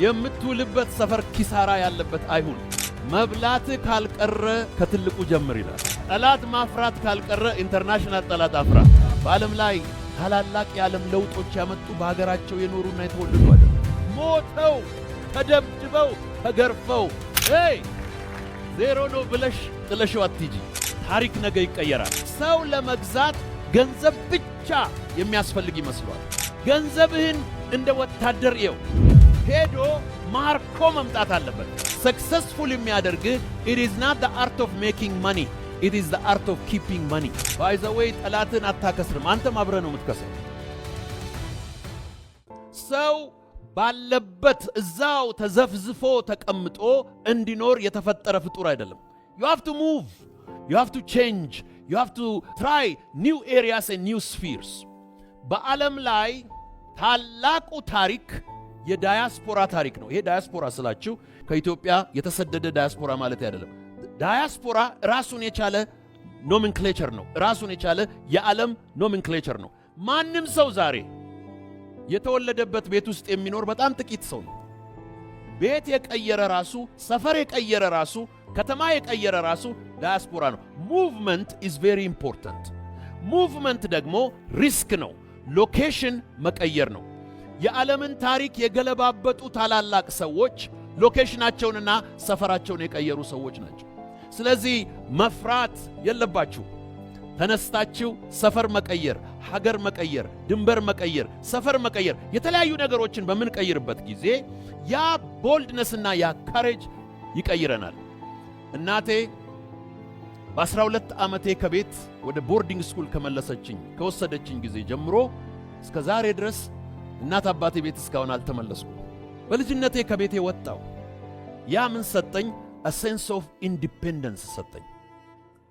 የምትውልበት ሰፈር ኪሳራ ያለበት አይሁን። መብላት ካልቀረ ከትልቁ ጀምር ይላል። ጠላት ማፍራት ካልቀረ international ጠላት አፍራ። በዓለም ላይ ታላላቅ የዓለም ለውጦች ያመጡ በሀገራቸው የኖሩና የተወለዱ አይደለም። ሞተው፣ ተደብድበው፣ ተገርፈው፣ ይ ዜሮ ነው ብለሽ ጥለሽው አትሂጂ። ታሪክ ነገ ይቀየራል። ሰው ለመግዛት ገንዘብ ብቻ የሚያስፈልግ ይመስለዋል። ገንዘብህን እንደ ወታደር እየው፣ ሄዶ ማርኮ መምጣት አለበት። Successful የሚያደርግህ it is not the art of making money, it is the art of keeping money። By the way፣ ጠላትን አታከስርም፣ አንተም አብረህ ነው የምትከስረው። ሰው ባለበት እዛው ተዘፍዝፎ ተቀምጦ እንዲኖር የተፈጠረ ፍጡር አይደለም። You have to move, you have to change, you have to try new areas and new spheres። በዓለም ላይ ታላቁ ታሪክ የዳያስፖራ ታሪክ ነው። ይሄ ዳያስፖራ ስላችሁ ከኢትዮጵያ የተሰደደ ዳያስፖራ ማለት አይደለም። ዳያስፖራ ራሱን የቻለ nomenclature ነው። ራሱን የቻለ የዓለም nomenclature ነው። ማንም ሰው ዛሬ የተወለደበት ቤት ውስጥ የሚኖር በጣም ጥቂት ሰው ነው። ቤት የቀየረ ራሱ፣ ሰፈር የቀየረ ራሱ፣ ከተማ የቀየረ ራሱ ዳያስፖራ ነው። Movement is very important። Movement ደግሞ risk ነው። Location መቀየር ነው። የዓለምን ታሪክ የገለባበጡ ታላላቅ ሰዎች location ኣቸውንና ሰፈራቸውን የቀየሩ ሰዎች ናቸው። ስለዚህ መፍራት የለባችሁ። ተነስታችሁ ሰፈር መቀየር፣ ሀገር መቀየር፣ ድንበር መቀየር፣ ሰፈር መቀየር፣ የተለያዩ ነገሮችን በምንቀይርበት ጊዜ ያ boldness ና ያ courage ይቀይረናል። እናቴ በ12 ዓመቴ ከቤት ወደ boarding school ከመለሰችኝ፣ ከወሰደችኝ ጊዜ ጀምሮ እስከ ዛሬ ድረስ እናት አባቴ ቤት እስካሁን አልተመለስኩም። በልጅነቴ ከቤቴ ወጣሁ። ያ ምን ሰጠኝ? A sense of independence ሰጠኝ።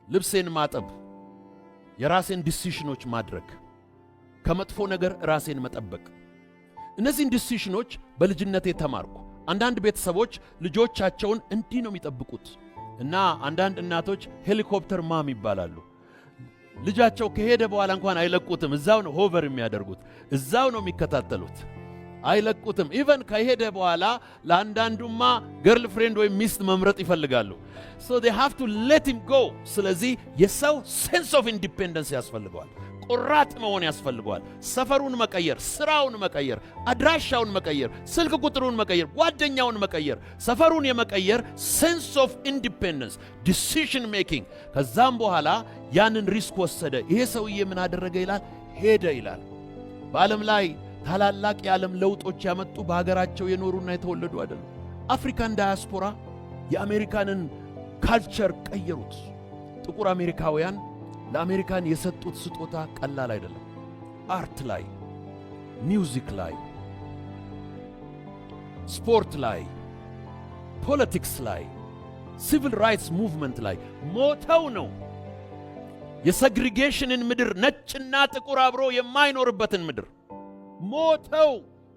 ልብሴን ማጠብ፣ የራሴን decision ኦች ማድረግ፣ ከመጥፎ ነገር ራሴን መጠበቅ። እነዚህን decision ኦች በልጅነቴ ተማርኩ። አንዳንድ ቤተሰቦች ልጆቻቸውን እንዲህ ነው የሚጠብቁት እና አንዳንድ እናቶች helicopter mom ይባላሉ። ልጃቸው ከሄደ በኋላ እንኳን አይለቁትም። እዛው ነው hover የሚያደርጉት፣ እዛው ነው የሚከታተሉት፣ አይለቁትም። Even ከሄደ በኋላ ለአንዳንዱማ girlfriend ወይም ሚስት መምረጥ ይፈልጋሉ። So they have to let him go። ስለዚህ የሰው sense of independence ያስፈልገዋል። ቆራጥ መሆን ያስፈልገዋል። ሰፈሩን መቀየር፣ ስራውን መቀየር፣ አድራሻውን መቀየር፣ ስልክ ቁጥሩን መቀየር፣ ጓደኛውን መቀየር፣ ሰፈሩን የመቀየር sense of independence፣ decision making። ከዛም በኋላ ያንን risk ወሰደ። ይሄ ሰውዬ ምን አደረገ ይላል? ሄደ ይላል። በዓለም ላይ ታላላቅ የዓለም ለውጦች ያመጡ በሀገራቸው የኖሩና የተወለዱ አይደሉም። African diaspora የአሜሪካንን culture ቀየሩት። ጥቁር አሜሪካውያን ለአሜሪካን የሰጡት ስጦታ ቀላል አይደለም። Art ላይ፣ music ላይ፣ ስፖርት ላይ፣ politics ላይ፣ civil rights movement ላይ ሞተው ነው የ segregation ን ምድር፣ ነጭና ጥቁር አብሮ የማይኖርበትን ምድር ሞተው፣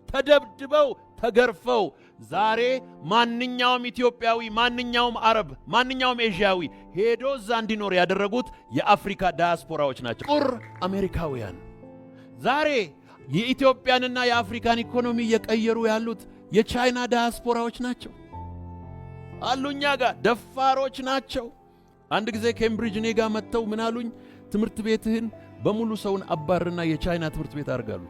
ተደብድበው፣ ተገርፈው ዛሬ ማንኛውም ኢትዮጵያዊ፣ ማንኛውም አረብ፣ ማንኛውም ኤዥያዊ ሄዶ እዛ እንዲኖር ያደረጉት የአፍሪካ ዳያስፖራዎች ናቸው። ጥቁር አሜሪካውያን ዛሬ የኢትዮጵያንና የአፍሪካን ኢኮኖሚ እየቀየሩ ያሉት የቻይና ዳያስፖራዎች ናቸው። አሉ እኛ ጋር፣ ደፋሮች ናቸው። አንድ ጊዜ ኬምብሪጅ እኔ ጋር መጥተው ምን አሉኝ? ትምህርት ቤትህን በሙሉ ሰውን አባርና የቻይና ትምህርት ቤት አድርግ አሉ።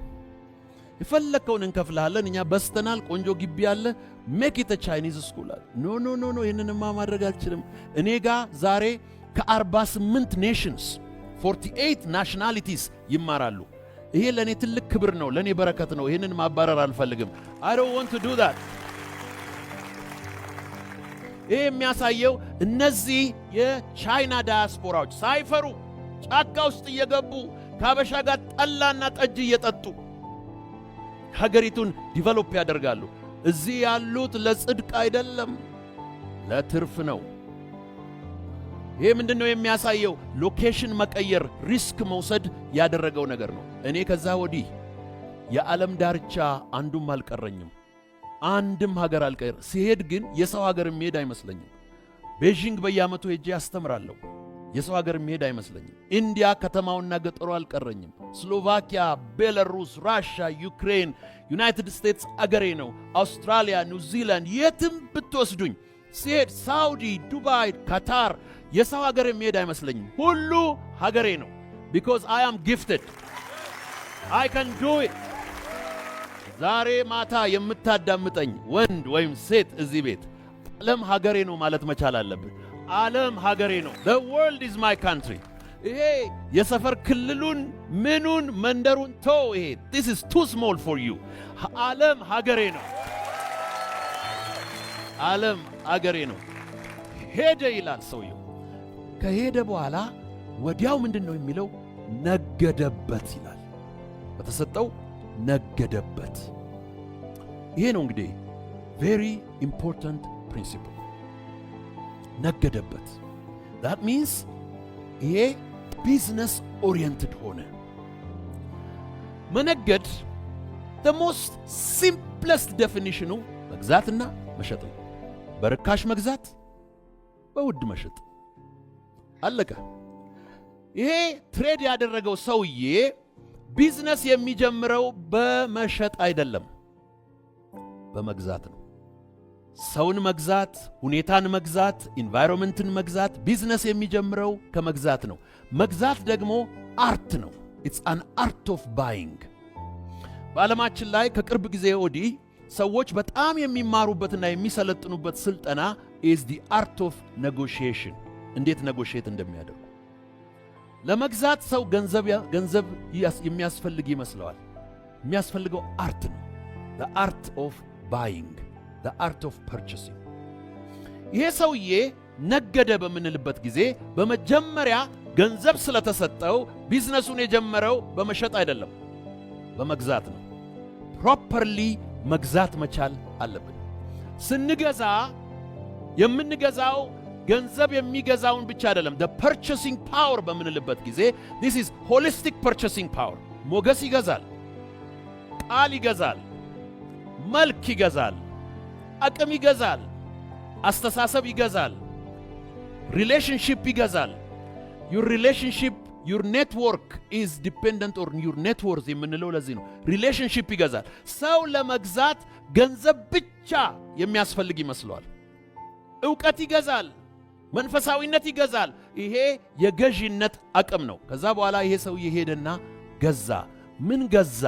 የፈለግከውን እንከፍልሃለን፣ እኛ በስተናል፣ ቆንጆ ግቢ አለ፣ make it Chinese school አለ። No, no, no, no፣ ይህንንማ ማድረግ አልችልም። እኔ ጋ ዛሬ ከ48 nations፣ 48 nationalities ይማራሉ። ይሄ ለእኔ ትልቅ ክብር ነው፣ ለእኔ በረከት ነው። ይህንን ማባረር አልፈልግም። I don't want to do that። ይህ የሚያሳየው እነዚህ የቻይና ዳያስፖራዎች ሳይፈሩ ጫካ ውስጥ እየገቡ ከአበሻ ጋር ጠላና ጠጅ እየጠጡ ሀገሪቱን develop ያደርጋሉ። እዚህ ያሉት ለጽድቅ አይደለም፣ ለትርፍ ነው። ይሄ ምንድን ነው የሚያሳየው? Location መቀየር፣ risk መውሰድ ያደረገው ነገር ነው። እኔ ከዛ ወዲህ የዓለም ዳርቻ አንዱም አልቀረኝም፣ አንድም ሀገር አልቀር። ስሄድ ግን የሰው ሀገር የምሄድ አይመስለኝም። ቤዢንግ በየዓመቱ ሄጄ አስተምራለሁ። የሰው ሀገር የሚሄድ አይመስለኝም። ኢንዲያ ከተማውና ገጠሩ አልቀረኝም። ስሎቫኪያ፣ ቤላሩስ፣ ራሻ፣ ዩክሬን፣ ዩናይትድ ስቴትስ አገሬ ነው። አውስትራሊያ፣ ኒውዚላንድ፣ የትም ብትወስዱኝ ስሄድ፣ ሳውዲ፣ ዱባይ፣ ካታር የሰው ሀገር የሚሄድ አይመስለኝም። ሁሉ ሀገሬ ነው። Because I am gifted, I can do it። ዛሬ ማታ የምታዳምጠኝ ወንድ ወይም ሴት እዚህ ቤት ዓለም ሀገሬ ነው ማለት መቻል አለብህ። ዓለም ሀገሬ ነው። The world is my country። ይሄ የሰፈር ክልሉን ምኑን መንደሩን ተው። ይሄ this is too small for you። ዓለም ሀገሬ ነው። ዓለም አገሬ ነው። ሄደ ይላል ሰውየው። ከሄደ በኋላ ወዲያው ምንድን ነው የሚለው? ነገደበት ይላል። በተሰጠው ነገደበት። ይሄ ነው እንግዲህ very important principle። ነገደበት። That means ይሄ business oriented ሆነ። መነገድ the most simplest definition ኑ መግዛትና መሸጥ ነው። በርካሽ መግዛት፣ በውድ መሸጥ። አለቀ። ይሄ trade ያደረገው ሰውዬ ቢዝነስ የሚጀምረው በመሸጥ አይደለም፣ በመግዛት ነው። ሰውን መግዛት፣ ሁኔታን መግዛት፣ environment ን መግዛት። ቢዝነስ የሚጀምረው ከመግዛት ነው። መግዛት ደግሞ art ነው። It's an art of buying። በዓለማችን ላይ ከቅርብ ጊዜ ወዲህ ሰዎች በጣም የሚማሩበትና የሚሰለጥኑበት ስልጠና is the art of negotiation፣ እንዴት negotiate እንደሚያደርጉ። ለመግዛት ሰው ገንዘብ የሚያስፈልግ ይመስለዋል። የሚያስፈልገው art ነው። The art of buying, the art of purchasing። ይሄ ሰውዬ ነገደ በምንልበት ጊዜ በመጀመሪያ ገንዘብ ስለተሰጠው ቢዝነሱን የጀመረው በመሸጥ አይደለም፣ በመግዛት ነው። Properly መግዛት መቻል አለብን። ስንገዛ የምንገዛው ገንዘብ የሚገዛውን ብቻ አይደለም። The purchasing power በምንልበት ጊዜ this is holistic purchasing power። ሞገስ ይገዛል፣ ቃል ይገዛል፣ መልክ ይገዛል፣ አቅም ይገዛል፣ አስተሳሰብ ይገዛል፣ relationship ይገዛል። Your relationship, your network is dependent on your net worth የምንለው ለዚህ ነው። Relationship ይገዛል። ሰው ለመግዛት ገንዘብ ብቻ የሚያስፈልግ ይመስለዋል። እውቀት ይገዛል፣ መንፈሳዊነት ይገዛል። ይሄ የገዢነት አቅም ነው። ከዛ በኋላ ይሄ ሰውዬ ሄደና ገዛ። ምን ገዛ?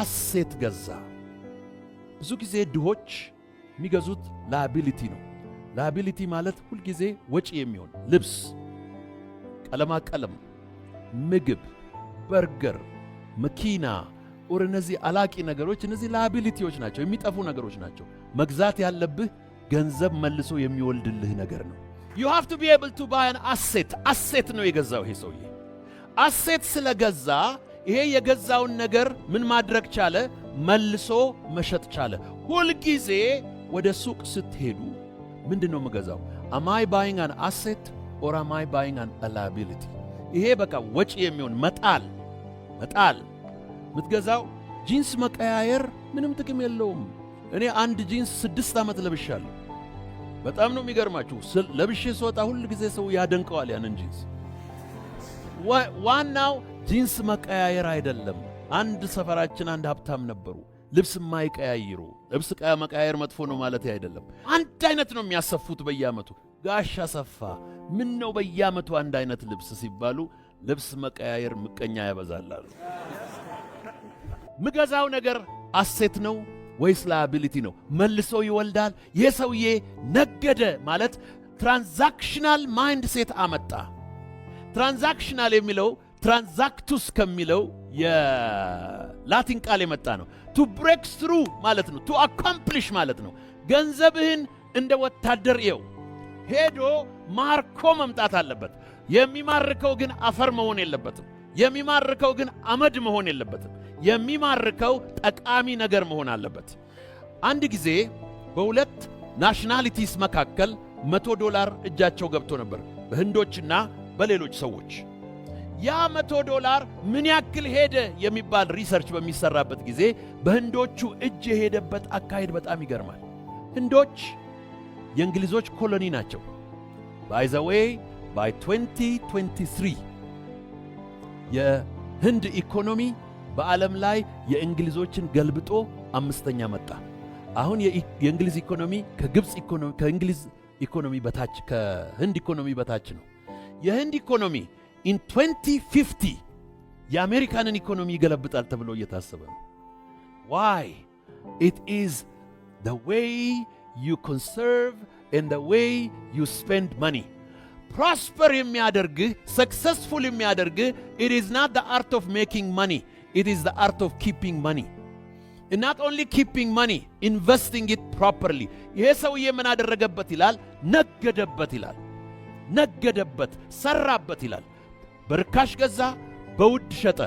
Asset ገዛ። ብዙ ጊዜ ድሆች የሚገዙት liability ነው። Liability ማለት ሁልጊዜ ወጪ የሚሆን ልብስ፣ ቀለማ ቀለም፣ ምግብ፣ በርገር፣ መኪና or እነዚህ አላቂ ነገሮች፣ እነዚህ liability ዎች ናቸው፣ የሚጠፉ ነገሮች ናቸው። መግዛት ያለብህ ገንዘብ መልሶ የሚወልድልህ ነገር ነው። You have to be able to buy an asset። Asset ነው የገዛው ይሄ ሰውዬ። Asset ስለገዛ ይሄ የገዛውን ነገር ምን ማድረግ ቻለ? መልሶ መሸጥ ቻለ። ሁልጊዜ ወደ ሱቅ ስትሄዱ ምንድን ነው የምገዛው? Am I buying an asset or am I buying an liability? ይሄ በቃ ወጪ የሚሆን መጣል መጣል የምትገዛው። ጂንስ መቀያየር ምንም ጥቅም የለውም። እኔ አንድ ጂንስ 6 ዓመት ለብሻለሁ። በጣም ነው የሚገርማችሁ። ለብሼ ስወጣ ሁል ጊዜ ሰው ያደንቀዋል ያንን ጂንስ። ዋናው ጂንስ መቀያየር አይደለም። አንድ ሰፈራችን አንድ ሀብታም ነበሩ፣ ልብስ የማይቀያይሩ። ልብስ መቀያየር መጥፎ ነው ማለት አይደለም። አንድ አይነት ነው የሚያሰፉት በየዓመቱ። ጋሽ አሰፋ፣ ምን ነው በየዓመቱ አንድ አይነት ልብስ ሲባሉ ልብስ መቀያየር ምቀኛ ያበዛል አሉ። ምገዛው ነገር asset ነው ወይስ liability ነው? መልሶ ይወልዳል። ይህ ሰውዬ ነገደ ማለት transactional mindset አመጣ። Transactional የሚለው transactus ከሚለው የላቲን ቃል የመጣ ነው። To break through ማለት ነው። To accomplish ማለት ነው። ገንዘብህን እንደ ወታደር እየው፣ ሄዶ ማርኮ መምጣት አለበት። የሚማርከው ግን አፈር መሆን የለበትም። የሚማርከው ግን አመድ መሆን የለበትም። የሚማርከው ጠቃሚ ነገር መሆን አለበት። አንድ ጊዜ በሁለት nationalities መካከል $100 እጃቸው ገብቶ ነበር፣ በህንዶችና በሌሎች ሰዎች። ያ $100 ምን ያክል ሄደ የሚባል research በሚሰራበት ጊዜ በህንዶቹ እጅ የሄደበት አካሄድ በጣም ይገርማል። ህንዶች የእንግሊዞች colony ናቸው። By the way፣ By 2023 የህንድ ኢኮኖሚ በዓለም ላይ የእንግሊዞችን ገልብጦ አምስተኛ መጣ። አሁን የእንግሊዝ ኢኮኖሚ ከግብፅ ኢኮኖሚ፣ ከእንግሊዝ ኢኮኖሚ በታች፣ ከህንድ ኢኮኖሚ በታች ነው። የህንድ ኢኮኖሚ in 2050 የአሜሪካንን ኢኮኖሚ ይገለብጣል ተብሎ እየታሰበ ነው። Why? It is the way you conserve and the way you spend money. Prosper የሚያደርግህ፣ successful የሚያደርግህ it is not the art of making money, it is the art of keeping money. And not only keeping money, investing it properly. ይሄ ሰውዬ ምን አደረገበት ይላል? ነገደበት ይላል። ነገደበት፣ ሰራበት ይላል። በርካሽ ገዛ፣ በውድ ሸጠ።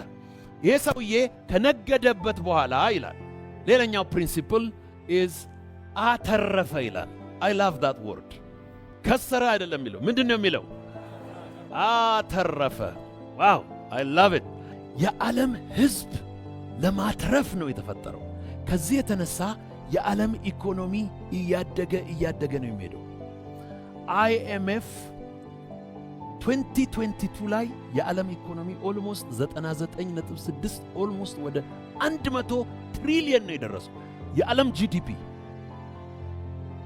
ይሄ ሰውዬ ከነገደበት በኋላ ይላል፣ ሌላኛው principle is አተረፈ ይላል። I love that word። ከሰረ አይደለም የሚለው። ምንድን ነው የሚለው? አተረፈ። Wow, I love it። የዓለም ሕዝብ ለማትረፍ ነው የተፈጠረው። ከዚህ የተነሳ የዓለም ኢኮኖሚ እያደገ እያደገ ነው የሚሄደው። IMF 2022 ላይ የዓለም ኢኮኖሚ almost 99.6፣ almost ወደ 100 ትሪሊየን ነው የደረሰው የዓለም GDP።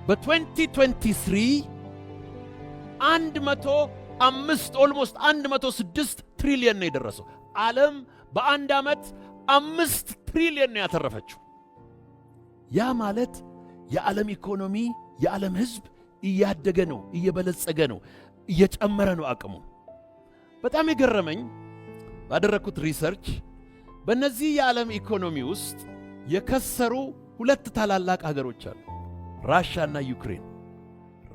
በ2023 105፣ almost 106 ትሪሊየን ነው የደረሰው። ዓለም በአንድ ዓመት 5 ትሪሊየን ነው ያተረፈችው። ያ ማለት የዓለም ኢኮኖሚ፣ የዓለም ሕዝብ እያደገ ነው፣ እየበለጸገ ነው፣ እየጨመረ ነው አቅሙ። በጣም የገረመኝ ባደረግኩት research በእነዚህ የዓለም ኢኮኖሚ ውስጥ የከሰሩ ሁለት ታላላቅ ሀገሮች አሉ፣ ራሻ እና ዩክሬን።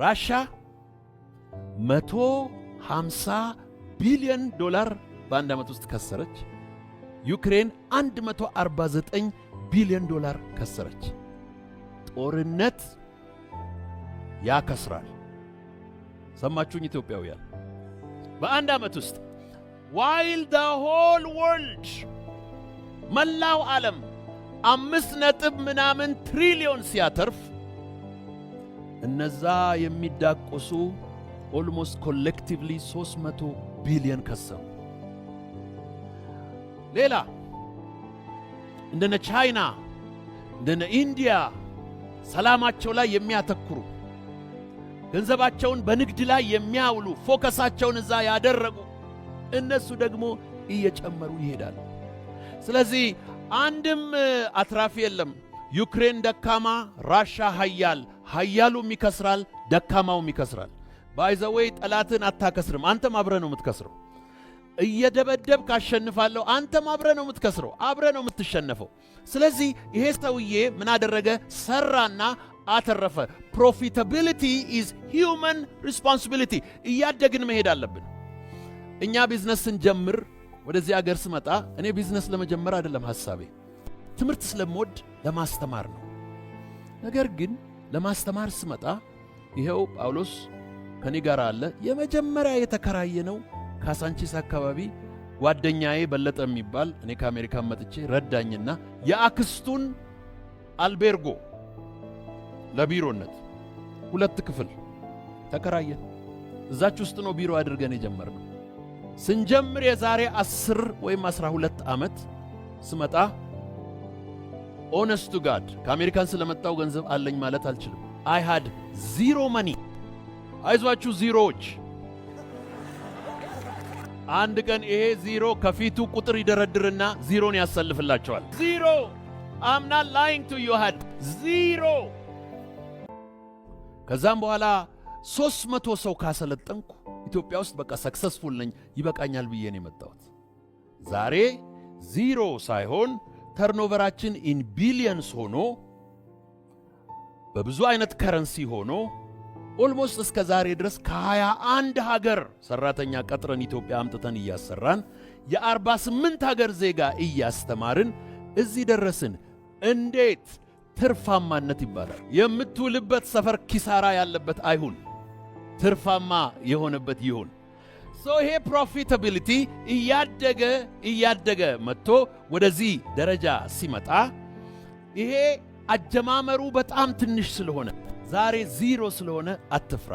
ራሻ 150 ቢሊዮን ዶላር በአንድ ዓመት ውስጥ ከሰረች። ዩክሬን 149 ቢሊዮን ዶላር ከሰረች። ጦርነት ያከስራል። ሰማችሁኝ ኢትዮጵያውያን? በአንድ ዓመት ውስጥ while the whole world፣ መላው ዓለም አምስት ነጥብ ምናምን ትሪሊዮን ሲያተርፍ እነዛ የሚዳቆሱ almost collectively 300 ቢሊዮን ከሰሩ። ሌላ እንደነ ቻይና፣ እንደነ ኢንዲያ ሰላማቸው ላይ የሚያተኩሩ፣ ገንዘባቸውን በንግድ ላይ የሚያውሉ፣ focus ኣቸውን እዛ ያደረጉ እነሱ ደግሞ እየጨመሩ ይሄዳሉ። ስለዚህ አንድም አትራፊ የለም። ዩክሬን ደካማ፣ ራሻ ሀያል። ሀያሉም ይከስራል፣ ደካማውም ይከስራል። By the way፣ ጠላትን አታከስርም፣ አንተም አብረህ ነው የምትከስረው። እየደበደብክ አሸንፋለሁ፣ አንተም አብረህ ነው የምትከስረው፣ አብረህ ነው የምትሸነፈው። ስለዚህ ይሄ ሰውዬ ምን አደረገ? ሰራና አተረፈ። Profitability is human responsibility። እያደግን መሄድ አለብን። እኛ ቢዝነስ ስንጀምር፣ ወደዚህ አገር ስመጣ እኔ ቢዝነስ ለመጀመር አይደለም ሐሳቤ፣ ትምህርት ስለምወድ ለማስተማር ነው። ነገር ግን ለማስተማር ስመጣ ይኸው ጳውሎስ ከኔ ጋር አለ። የመጀመሪያ የተከራየነው ካሳንቺስ አካባቢ ጓደኛዬ በለጠ የሚባል፣ እኔ ከአሜሪካን መጥቼ ረዳኝና የአክስቱን አልቤርጎ ለቢሮነት ሁለት ክፍል ተከራየን። እዛች ውስጥ ነው ቢሮ አድርገን የጀመርነው። ስንጀምር የዛሬ 10 ወይም 12 ዓመት ስመጣ፣ honest to God፣ ከአሜሪካን ስለመጣው ገንዘብ አለኝ ማለት አልችልም። I had zero money። አይዟችሁ ዚሮዎች፣ አንድ ቀን ይሄ ዚሮ ከፊቱ ቁጥር ይደረድርና ዚሮን ያሰልፍላቸዋል። Zero, I'm not lying to you, had zero። ከዛም በኋላ 300 ሰው ካሰለጠንኩ ኢትዮጵያ ውስጥ በቃ successful ነኝ፣ ይበቃኛል ብዬ ነው የመጣሁት። ዛሬ ዚሮ ሳይሆን turnover ኣችን in billions ሆኖ፣ በብዙ አይነት currency ሆኖ፣ almost እስከ ዛሬ ድረስ ከ21 ሀገር ሰራተኛ ቀጥረን ኢትዮጵያ አምጥተን እያሰራን፣ የ48 ሀገር ዜጋ እያስተማርን እዚህ ደረስን። እንዴት? ትርፋማነት ይባላል። የምትውልበት ሰፈር ኪሳራ ያለበት አይሁን፣ ትርፋማ የሆነበት ይሁን። So ይሄ profitability እያደገ እያደገ መጥቶ ወደዚህ ደረጃ ሲመጣ፣ ይሄ አጀማመሩ በጣም ትንሽ ስለሆነ፣ ዛሬ ዚሮ ስለሆነ አትፍራ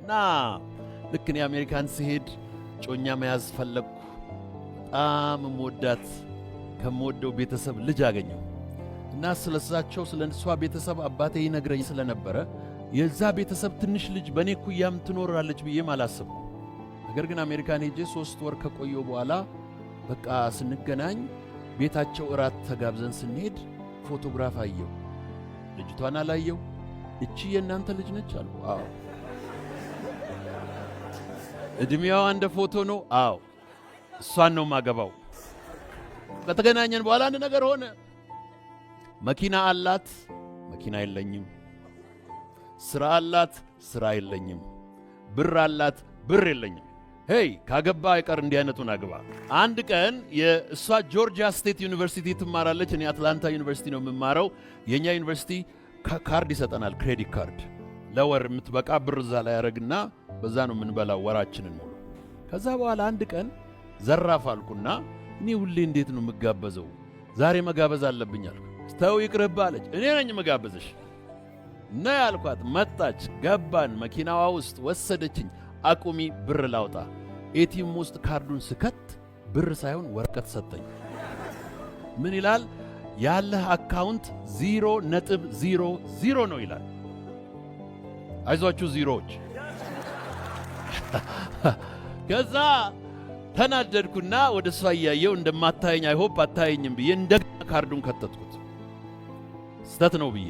እና ልክ እኔ አሜሪካን ስሄድ እጮኛ መያዝ ፈለግኩ። በጣም የምወዳት ከምወደው ቤተሰብ ልጅ አገኘሁ እና ስለሳቸው ስለ እሷ ቤተሰብ አባቴ ይነግረኝ ስለነበረ የዛ ቤተሰብ ትንሽ ልጅ በእኔ እኩያም ትኖራለች ብዬም አላሰብኩም። ነገር ግን አሜሪካን ሄጄ 3 ወር ከቆየሁ በኋላ በቃ ስንገናኝ ቤታቸው እራት ተጋብዘን ስንሄድ ፎቶግራፍ አየሁ። ልጅቷን አላየሁ። "እቺ የእናንተ ልጅ ነች?" አልኩ። "አዎ።" "እድሜዋ እንደ ፎቶ ነው?" "አዎ።" "እሷን ነው ማገባው።" ከተገናኘን በኋላ አንድ ነገር ሆነ። መኪና አላት፣ መኪና የለኝም። ስራ አላት፣ ስራ የለኝም። ብር አላት፣ ብር የለኝም። Hey፣ ካገባ አይቀር እንዲህ አይነቱን አግባ። አንድ ቀን የእሷ Georgia State University ትማራለች፣ እኔ አትላንታ ዩኒቨርሲቲ ነው የምማረው። የእኛ ዩኒቨርሲቲ ካርድ ይሰጠናል፣ credit card፣ ለወር የምትበቃ ብር እዛ ላይ ያደረግና በዛ ነው የምንበላው ወራችንን ሙሉ። ከዛ በኋላ አንድ ቀን ዘራፍ አልኩና እኔ ሁሌ እንዴት ነው የምጋበዘው? ዛሬ መጋበዝ አለብኝ አልኩ። "ተው ይቅርብህ" አለች። "እኔ ነኝ የምጋብዝሽ" ነይ አልኳት። መጣች፣ ገባን። መኪናዋ ውስጥ ወሰደችኝ። "አቁሚ፣ ብር ላውጣ።" ATM ውስጥ ካርዱን ስከት ብር ሳይሆን ወረቀት ሰጠኝ። ምን ይላል? "ያለህ account 0.00 ነው" ይላል። አይዟችሁ ዚሮዎች። ከዛ ተናደድኩና ወደ እሷ እያየው እንደማታየኝ፣ I hope አታየኝም ብዬ እንደገና ካርዱን ከተትኩት፣ ስተት ነው ብዬ።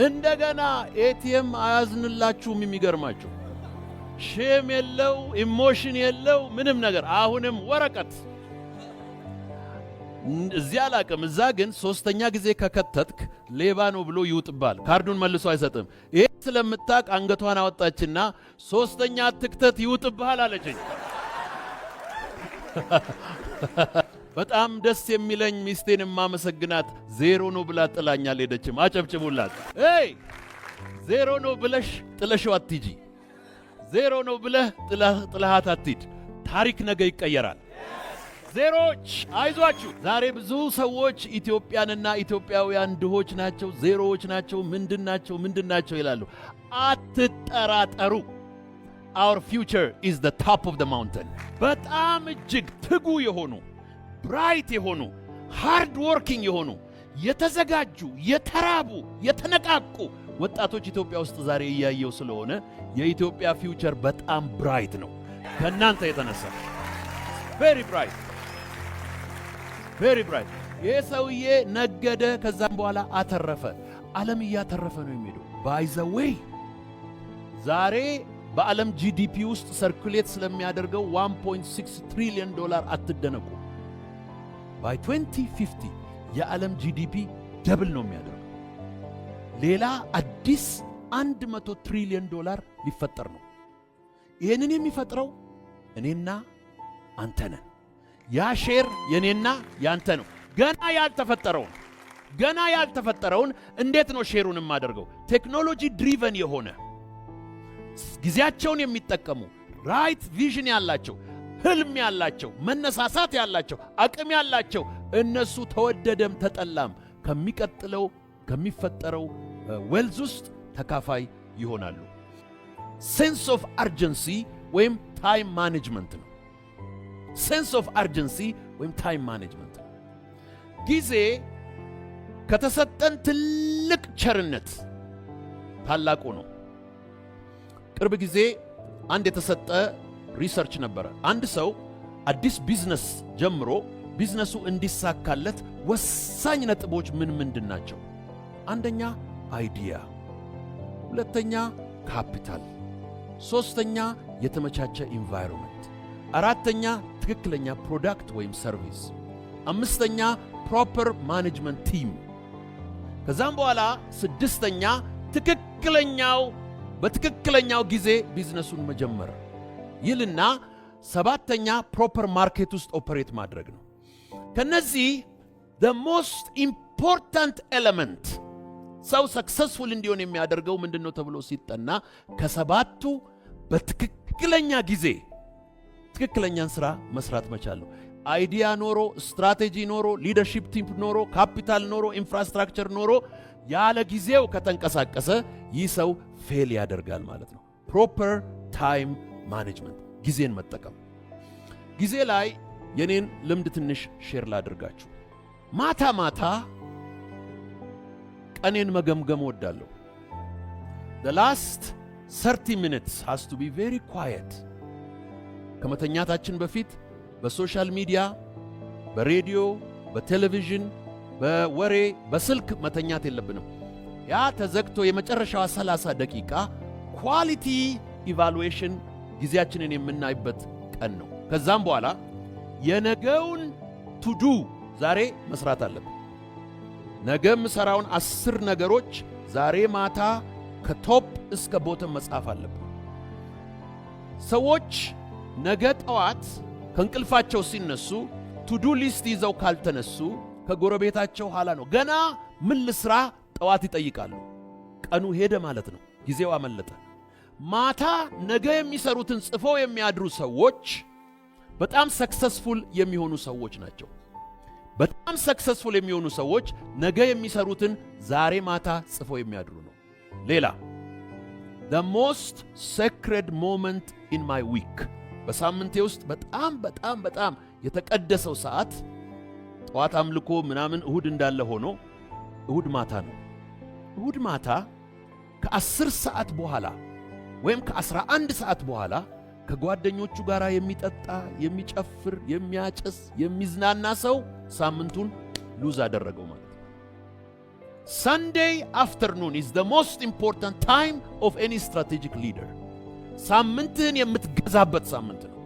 እንደገና ATM አያዝንላችሁም። የሚገርማችሁ shame የለው፣ emotion የለው፣ ምንም ነገር። አሁንም ወረቀት። እዚያ አላቅም። እዛ ግን ሶስተኛ ጊዜ ከከተትክ ሌባ ነው ብሎ ይውጥባል። ካርዱን መልሶ አይሰጥም። ይሄ ስለምታቅ አንገቷን አወጣችና "ሶስተኛ ትክተት ይውጥብሃል" አለችኝ። በጣም ደስ የሚለኝ፣ ሚስቴን የማመሰግናት፣ ዜሮ ነው ብላ ጥላኝ አልሄደችም። አጨብጭቡላት። Hey፣ ዜሮ ነው ብለሽ ጥለሽው አትሂጂ። ዜሮ ነው ብለህ ጥለሃት አትሂድ። ታሪክ ነገ ይቀየራል። ዜሮዎች አይዟችሁ። ዛሬ ብዙ ሰዎች ኢትዮጵያንና ኢትዮጵያውያን ድሆች ናቸው፣ ዜሮዎች ናቸው፣ ምንድን ናቸው፣ ምንድን ናቸው ይላሉ። አትጠራጠሩ። Our future is the top of the mountain። በጣም እጅግ ትጉ የሆኑ፣ bright የሆኑ፣ hard working የሆኑ፣ የተዘጋጁ፣ የተራቡ፣ የተነቃቁ ወጣቶች ኢትዮጵያ ውስጥ ዛሬ እያየው ስለሆነ የኢትዮጵያ future በጣም bright ነው። ከእናንተ የተነሳ very bright, very bright። ይህ ሰውዬ ነገደ፣ ከዛም በኋላ አተረፈ። ዓለም እያተረፈ ነው የሚሄደው። By the way፣ ዛሬ በዓለም GDP ውስጥ circulate ስለሚያደርገው 1.6 ትሪሊዮን ዶላር አትደነቁ። By 2050 የዓለም GDP double ነው የሚያደርገው። ሌላ አዲስ 100 ትሪሊዮን ዶላር ሊፈጠር ነው። ይህንን የሚፈጥረው እኔና አንተ ነን። ያ share የኔና ያንተ ነው። ገና ያልተፈጠረውን እንዴት ነው share ኡን የማደርገው? Technology driven የሆነ፣ ጊዜያቸውን የሚጠቀሙ፣ right vision ያላቸው፣ ህልም ያላቸው፣ መነሳሳት ያላቸው፣ አቅም ያላቸው፣ እነሱ ተወደደም ተጠላም ከሚቀጥለው ከሚፈጠረው wealth ውስጥ ተካፋይ ይሆናሉ። Sense of urgency ወይም time management ነው። Sense of urgency ወይም time management ነው። ጊዜ ከተሰጠን ትልቅ ቸርነት ታላቁ ነው። ቅርብ ጊዜ አንድ የተሰጠ research ነበረ። አንድ ሰው አዲስ ቢዝነስ ጀምሮ ቢዝነሱ እንዲሳካለት ወሳኝ ነጥቦች ምን ምንድን ናቸው? አንደኛ idea፣ ሁለተኛ ካፒታል፣ ሦስተኛ የተመቻቸ environment፣ አራተኛ ትክክለኛ product ወይም service፣ አምስተኛ proper management team፣ ከዛም በኋላ ስድስተኛ በትክክለኛው ጊዜ ቢዝነሱን መጀመር ይልና ሰባተኛ proper market ውስጥ operate ማድረግ ነው። ከነዚህ the most important element ሰው successful እንዲሆን የሚያደርገው ምንድን ነው ተብሎ ሲጠና ከሰባቱ በትክክለኛ ጊዜ ትክክለኛን ስራ መስራት መቻል ነው። Idea ኖሮ፣ ስትራቴጂ ኖሮ፣ leadership team ኖሮ፣ ካፒታል ኖሮ፣ infrastructure ኖሮ ያለ ጊዜው ከተንቀሳቀሰ ይህ ሰው fail ያደርጋል ማለት ነው። Proper time Management፣ ጊዜን መጠቀም። ጊዜ ላይ የኔን ልምድ ትንሽ share ላድርጋችሁ። ማታ ማታ ቀኔን መገምገም እወዳለሁ። The last 30 minutes has to be very quiet። ከመተኛታችን በፊት በ social media፣ በሬዲዮ፣ በቴሌቪዥን፣ በወሬ፣ በስልክ መተኛት የለብንም። ያ ተዘግቶ የመጨረሻዋ 30 ደቂቃ quality evaluation ጊዜያችንን የምናይበት ቀን ነው። ከዛም በኋላ የነገውን to do ዛሬ መስራት አለብን። ነገ የምሠራውን 10 ነገሮች ዛሬ ማታ ከ top እስከ bottom መጻፍ አለብን። ሰዎች ነገ ጠዋት ከእንቅልፋቸው ሲነሱ to do list ይዘው ካልተነሱ ከጎረቤታቸው ኋላ ነው። ገና ምን ልስራ ጠዋት ይጠይቃሉ። ቀኑ ሄደ ማለት ነው። ጊዜው አመለጠ። ማታ ነገ የሚሰሩትን ጽፈው የሚያድሩ ሰዎች በጣም successful የሚሆኑ ሰዎች ናቸው። በጣም successful የሚሆኑ ሰዎች ነገ የሚሰሩትን ዛሬ ማታ ጽፈው የሚያድሩ ነው። ሌላ the most sacred moment in my week፣ በሳምንቴ ውስጥ በጣም በጣም በጣም የተቀደሰው ሰዓት ጠዋት አምልኮ ምናምን እሁድ እንዳለ ሆኖ እሁድ ማታ ነው። እሁድ ማታ ከ10 ሰዓት በኋላ ወይም ከ11 ሰዓት በኋላ ከጓደኞቹ ጋር የሚጠጣ፣ የሚጨፍር፣ የሚያጨስ፣ የሚዝናና ሰው ሳምንቱን lose አደረገው ማለት ነው። Sunday afternoon is the most important time of any strategic leader። ሳምንትህን የምትገዛበት ሳምንት ነው።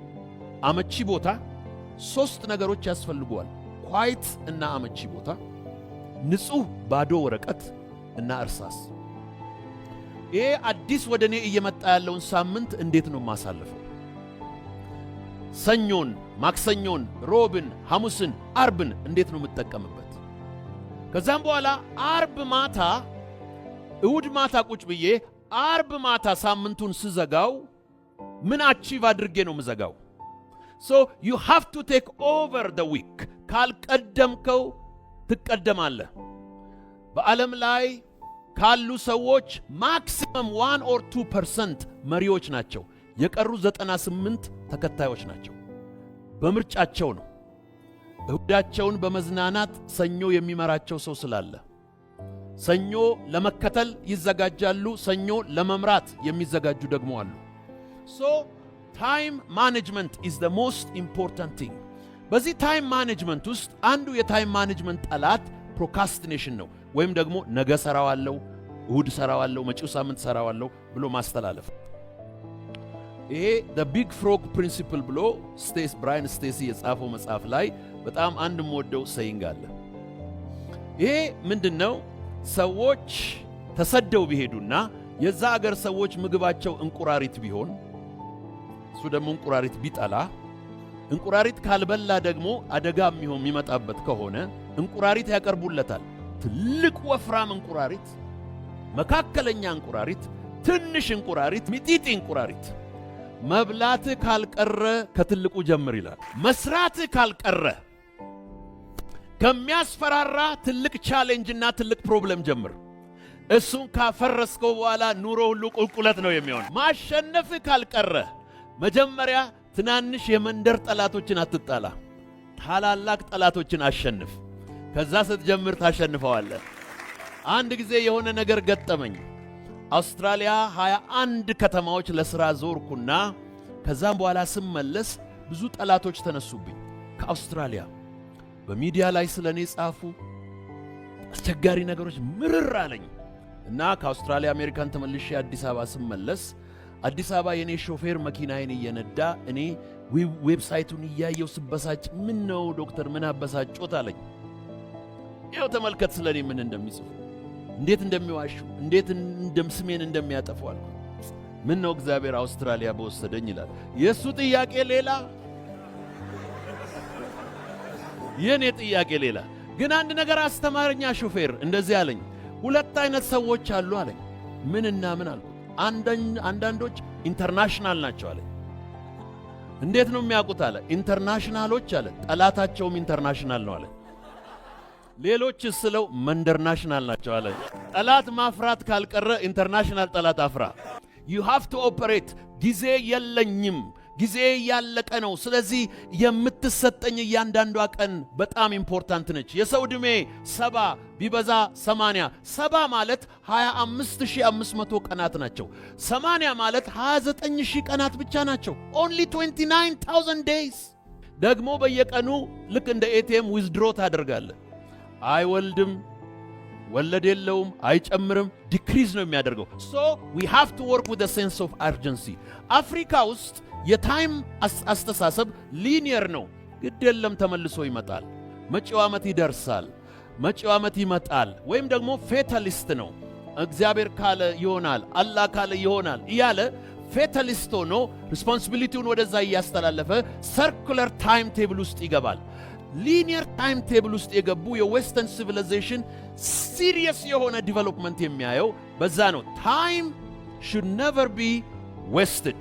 አመቺ ቦታ፣ ሶስት ነገሮች ያስፈልጉሃል። Quiet እና አመቺ ቦታ፣ ንጹህ ባዶ ወረቀት እና እርሳስ። ይሄ አዲስ ወደ እኔ እየመጣ ያለውን ሳምንት እንዴት ነው የማሳልፈው? ሰኞን፣ ማክሰኞን፣ ሮብን፣ ሐሙስን፣ አርብን እንዴት ነው የምጠቀምበት? ከዛም በኋላ አርብ ማታ፣ እሁድ ማታ ቁጭ ብዬ አርብ ማታ ሳምንቱን ስዘጋው ምን achieve አድርጌ ነው ምዘጋው? So you have to take over the week። ካልቀደምከው ትቀደማለህ። በዓለም ላይ ካሉ ሰዎች maximum 1 or 2% መሪዎች ናቸው። የቀሩ 98 ተከታዮች ናቸው። በምርጫቸው ነው። እሁዳቸውን በመዝናናት ሰኞ የሚመራቸው ሰው ስላለ ሰኞ ለመከተል ይዘጋጃሉ። ሰኞ ለመምራት የሚዘጋጁ ደግሞ አሉ። So time management is the most important thing። በዚህ time management ውስጥ አንዱ የ time management ጠላት procrastination ነው፣ ወይም ደግሞ ነገ ሰራዋለሁ፣ እሁድ ሰራዋለሁ፣ መጪው ሳምንት ሰራዋለሁ ብሎ ማስተላለፍ። ይሄ The Big Frog Principle ብሎ ስቴስ ብራይን ስቴሲ የጻፈው መጽሐፍ ላይ በጣም አንድ የምወደው saying አለ። ይሄ ምንድን ነው? ሰዎች ተሰደው ቢሄዱና የዛ አገር ሰዎች ምግባቸው እንቁራሪት ቢሆን፣ እሱ ደግሞ እንቁራሪት ቢጠላ፣ እንቁራሪት ካልበላ ደግሞ አደጋ የሚሆን የሚመጣበት ከሆነ እንቁራሪት ያቀርቡለታል። ትልቅ ወፍራም እንቁራሪት፣ መካከለኛ እንቁራሪት፣ ትንሽ እንቁራሪት፣ ሚጢጢ እንቁራሪት። መብላት ካልቀረ ከትልቁ ጀምር ይላል። መስራት ካልቀረ ከሚያስፈራራ ትልቅ challenge እና ትልቅ problem ጀምር። እሱን ካፈረስከው በኋላ ኑሮ ሁሉ ቁልቁለት ነው የሚሆን። ማሸነፍ ካልቀረ መጀመሪያ ትናንሽ የመንደር ጠላቶችን አትጣላ፣ ታላላቅ ጠላቶችን አሸንፍ። ከዛ ስትጀምር ታሸንፈዋለህ። አንድ ጊዜ የሆነ ነገር ገጠመኝ። አውስትራሊያ 21 ከተማዎች ለሥራ ዞርኩና ከዛም በኋላ ስመለስ ብዙ ጠላቶች ተነሱብኝ። ከአውስትራሊያ በሚዲያ ላይ ስለ እኔ ጻፉ። አስቸጋሪ ነገሮች ምርር አለኝ እና ከአውስትራሊያ አሜሪካን ተመልሼ አዲስ አበባ ስመለስ አዲስ አበባ የእኔ ሾፌር መኪናዬን እየነዳ እኔ website ኡን እያየው ስበሳጭ፣ ምን ነው ዶክተር፣ ምን አበሳጮት አለኝ። ይኸው ተመልከት ስለ እኔ ምን እንደሚጽፉ፣ እንዴት እንደሚዋሹ፣ እንዴት ስሜን እንደሚያጠፉ አልኩ። ምን ነው እግዚአብሔር አውስትራሊያ በወሰደኝ ይላል። የእሱ ጥያቄ ሌላ፣ የእኔ ጥያቄ ሌላ። ግን አንድ ነገር አስተማረኛ ሾፌር፣ እንደዚህ አለኝ። ሁለት አይነት ሰዎች አሉ አለኝ። ምንና ምን አልኩት። አንዳንዶች international ናቸው አለኝ። እንዴት ነው የሚያውቁት አለ። International ኦች አለ፣ ጠላታቸውም international ነው አለ። ሌሎች ስለው መንደር national ናቸው አለ። ጠላት ማፍራት ካልቀረ international ጠላት አፍራ። You have to operate። ጊዜ የለኝም፣ ጊዜ እያለቀ ነው። ስለዚህ የምትሰጠኝ እያንዳንዷ ቀን በጣም important ነች። የሰው ዕድሜ 70፣ ቢበዛ 80። 70 ማለት 25,500 ቀናት ናቸው። 80 ማለት 29,000 ቀናት ብቻ ናቸው። Only 29,000 days። ደግሞ በየቀኑ ልክ እንደ ATM withdraw ታደርጋለህ። አይወልድም፣ ወለድ የለውም፣ አይጨምርም፣ decrease ነው የሚያደርገው። So we have to work with sense of urgency። አፍሪካ ውስጥ የ time አስተሳሰብ linear ነው። ግድ የለም፣ ተመልሶ ይመጣል፣ መጪው ዓመት ይደርሳል፣ መጪው ዓመት ይመጣል። ወይም ደግሞ fatalist ነው። እግዚአብሔር ካለ ይሆናል፣ አላህ ካለ ይሆናል እያለ fatalist ሆኖ responsibility ውን ወደዛ እያስተላለፈ circular time table ውስጥ ይገባል። Linear time table ውስጥ የገቡ የ Western civilization serious የሆነ development የሚያየው በዛ ነው። Time should never be wasted።